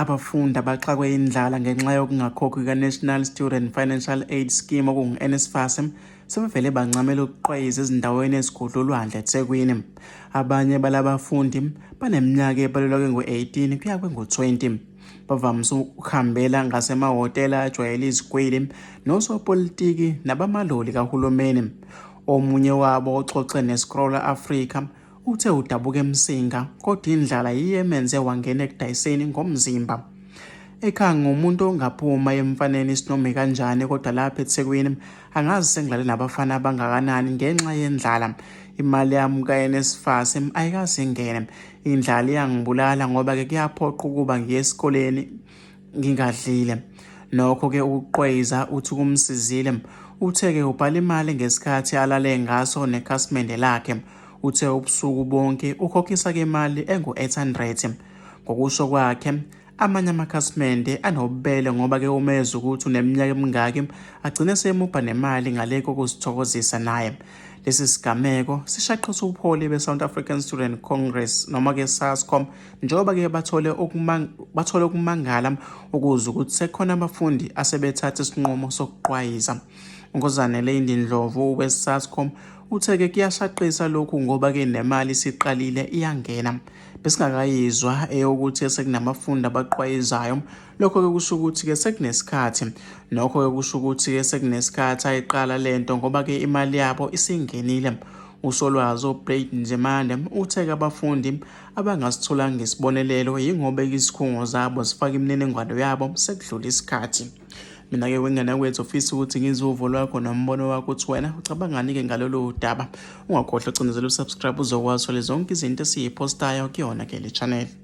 Abafundi abaxakwe indlala ngenxa yokungakhokhi ka-National Student Financial Aid Scheme okungu-NSFAS sebevele bancamela ukuqwayiza ezindaweni ezigudla ulwandle eThekwini. Abanye balabafundi baneminyaka ebalelwa kwengu-18 kuya kwengu-20. Bavamise ukuhambela ngasemahhotela ajwayele izigwili nosopolitiki nabamaloli kahulumeni. Omunye wabo oxoxe neScrolla Africa Uthe udabuka eMsinga kodwa indlala yiyo emenze wangena ekudayiseni ngomzimba. Ekhaya ngumuntu ongaphuma emfaneni isinome kanjani kodwa lapha eThekwini angazi sengilale nabafana abangakanani ngenxa yendlala. Imali yami kaNSFAS ayikaze ingene. Indlala iyangibulala ngoba-ke kuyaphoqa ukuba ngiye esikoleni ngingadlile. Nokho-ke ukuqwayiza uthi kumsizile. Uthe-ke ubhala imali ngesikhathi alale ngaso nekhasimende lakhe. Uthe ubusuku bonke ukhokhisa-ke imali engu-800. Ngokusho kwakhe, amanye amakhasimende anobubele ngoba-ke uma ezwa ukuthi uneminyaka emingaki agcine semupha nemali ngale kokuzithokozisa naye. Lesi sigameko sishaqisa ubuholi be-South African Student Congress noma-ke SASCOM njengoba-ke bathole bathole ukumangala ukuzwa ukuthi sekukhona abafundi asebethatha isinqumo sokuqwayiza. UNkosazana Lady Ndlovu we-SASCOM uthe-ke kuyashaqisa lokhu ngoba-ke nemali isiqalile iyangena. Besingakayizwa eyokuthi sekunabafundi abaqwayizayo. Lokho-ke kusho ukuthi-ke sekunesikhathi. Nokho-ke kusho ukuthi-ke sekunesikhathi ayiqala lento ngoba-ke imali yabo isingenile. USolwazi uBlade Nzimande uthe-ke abafundi abangasitholanga isibonelelo yingoba izikhungo zabo zifaka imininingwane yabo sekudlula isikhathi. Mina-ke wengane kwethu ufisa ukuthi ngizwe uvo lwakho nombono wakho ukuthi wena ucabangani-ke ngalolu daba. Ungakhohlwa ucindezela usubscribe uzokwazi uthole zonke izinto esiyiphostayo kuyona ke le channel.